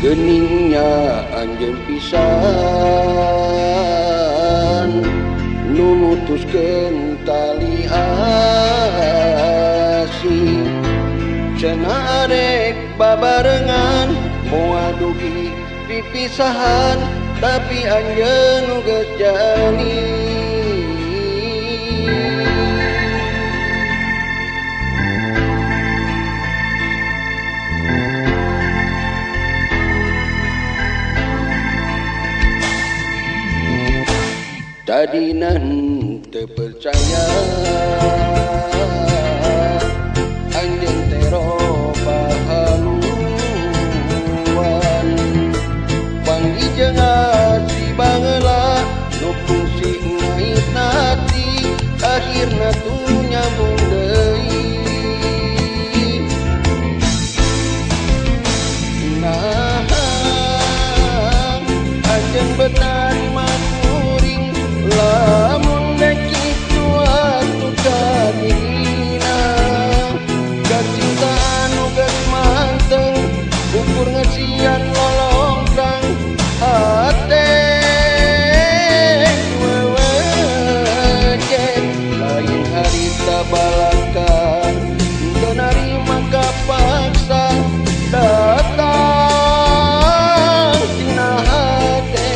Geningnya anjeun pisan nu mutuskeun tali asih. Cenah arek babarengan moal dugi pipisahan, tapi anjeun nu geus jadi. Tadina henteu percaya anjeun teh robah haluan, panggih jeung si bangeula nu fungsi ngait hati, akhirna tuh nyambung deui. Nah, anjeun benar kuring lamun dek kitu atuh kadirina, kacintaan nu geus manteng ukur ngasian lolongkrang hate wewejen. Lain harita balakan teu narima kapaksa datang tina hate.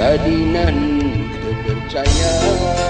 Tadina henteu percaya.